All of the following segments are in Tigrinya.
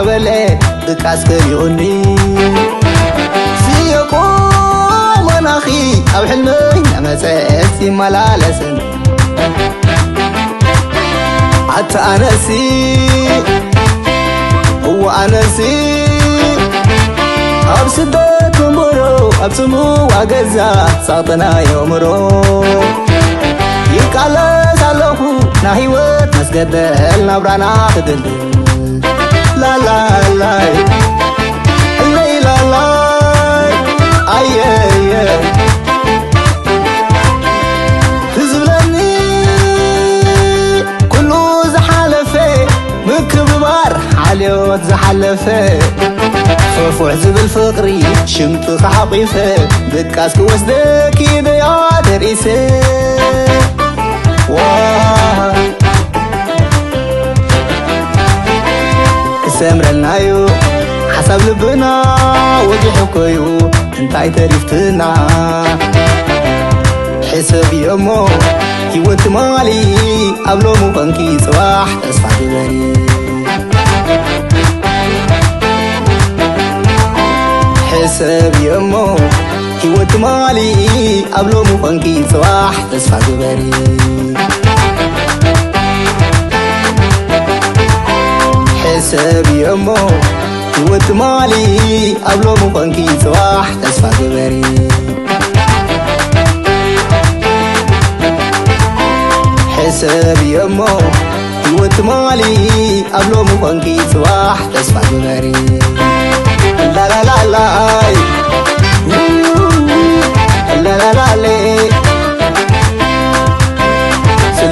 በለ ድቃስ ከሊኡኒ። ስየቆ መናኺ ኣብ ሕልመይ እናመጸት ይመላለስን። ኣታ ኣነሲ፣ እወ ኣነሲ፣ ኣብ ስደት መንበሮ፣ ኣብ ጽምዋ ገዛ ጸቕጥና የእምሮ። ይቃለስ ኣለኹ ናይ ህይወት መስገደል ናብራና ክድልድል። ላላላይ፣ እለይ ላላይ፣ ኣየየ። ትዝብለኒ ኩሉ ዝሓለፈ፣ ምክብባር ሓልዮት ዝሓለፈ፣ ፍፉሕ ዝብል ፍቕሪ ሽምጥኻ ሓቒፈ፣ ድቃስ ክወስደኪ ደያ ደሪሰ። ዋ፣ ክሰምረልናዩ ሓሳብ ልብና ወጊሑ ኮዩ እንታይ ተሪፍትና? ሕሰብዮ እሞ ህይወት ትማሊ ኣብ ሎሚ ኾንኪ ጽባሕ ተስፋ ግበሪ። ሕሰብዮ እሞ ህይወት ትማሊ ኣብ ሎሚ ኾንኪ ጽባሕ ተስፋ ግበሪ። ሕሰብዮ እሞ ህይወት ትማሊ ኣብ ሎሚ ኾንኪ ጽባሕ ተስፋ ግበሪ። ሕሰብዮ እሞ ህይወት ትማሊ ኣብ ሎሚ ኾንኪ ጽባሕ ተስፋ ግበሪ። ላላላላይ፣ ላላላሌ፣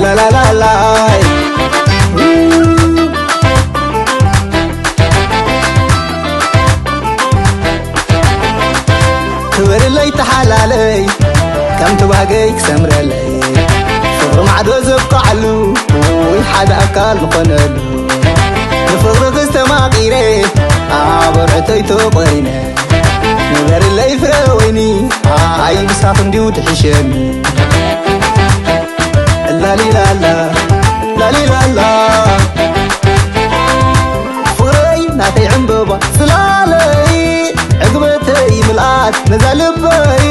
ላላላላይ። ክበርለይ ተሓላለይ፣ ከምቲ ባህገይ ክሰምረለይ፣ ፍቕሪ ማዕዶ ዘብቅዓሉ፣ ወይ ሓደ ኣካል ዝኾነሉ። ንፍቕርኺ ዝተማቒረ፣ ኣብ ኣርዕቶይ ተቖሪነ። ንበርለይ ፍረ ወይኒ፣ ኣይ ምሳኽ እንዲዩ ድሕሸኒ። ላሊላላ፣ ላሊላላ። ፍቕረይ ናተይ ዕምበባ ጽላለይ፣ ዕግበተይ ምልኣት ነዛ ልበይ።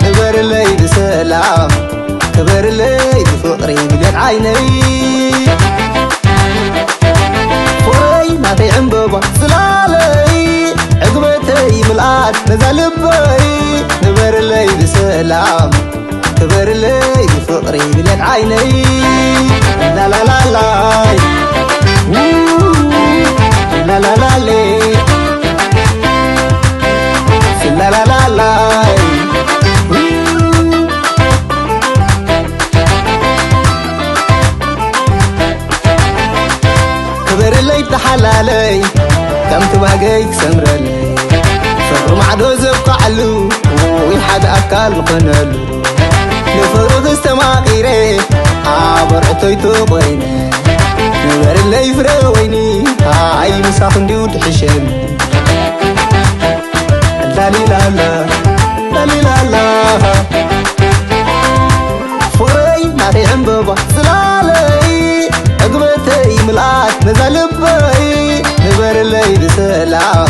ንበርለይ ብሰላም፣ ክበርለይ ብፍቕሪ ብሌት ዓይነይ። ፍቕረይ ናተይ ዕምበባ ጽላለይ፣ ዕግበተይ ምልኣት ነዛ ልበይ። ንበርለይ ብሰላም፣ ክበርለይ ብፍቕሪ ብሌት ዓይነይ። ላላላላይ፣ ው፣ ላላላሌ፣ ላላላላይ፣ ው። ክበርለይ ተሓላለይ፣ ከምቲ ባህገይ ክሰምረለይ፣ ፍቕሪ ማዕዶ ዘብቅዓሉ፣ ወይ ሓደ ኣካል ዝኾነሉ። ንፍቕርኺ ዝተማቒረ፣ ኣብ ኣርዕቶይ ተቖይነ። ንበርለይ ፍረ ወይኒ፣ ኣይ ምሳኽ እንዲዩ ድሕሸኒ። ላሊላላ፣ ላሊላላ። ፍቕረይ ናተይ ዕምበባ ጽላለይ፣ ዕግበተይ ምልኣት ነዛ ልበይ። ንበርለይ ብሰላም፣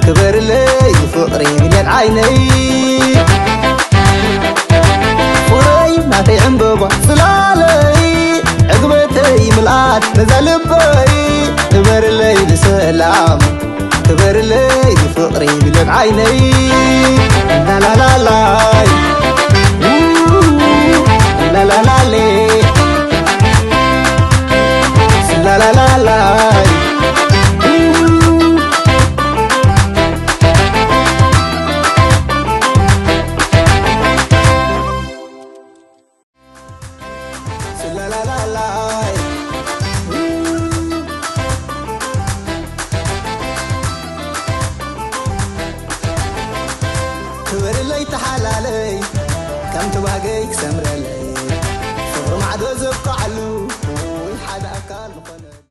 ክበርለይ ብፍቕሪ ብሌት ዓይነይ። ፍቕረይ ናተይ ዕምበባ ጽላለይ፣ ዕግበተይ ምልኣት ነዛ ልበይ። ንበርለይ ብሰላም፣ ክበርለይ ብፍቕሪ ብሌት ዓይነይ። ላላላላይ፣ ላላላሌ፣ ላላላላይ። ላላላላይ። ክበርለይ ተሓላለይ፣ ከምቲ ባህገይ ክሰምረለይ፣ ፍቕሪ ማዕዶ ዘብቅዓሉ፣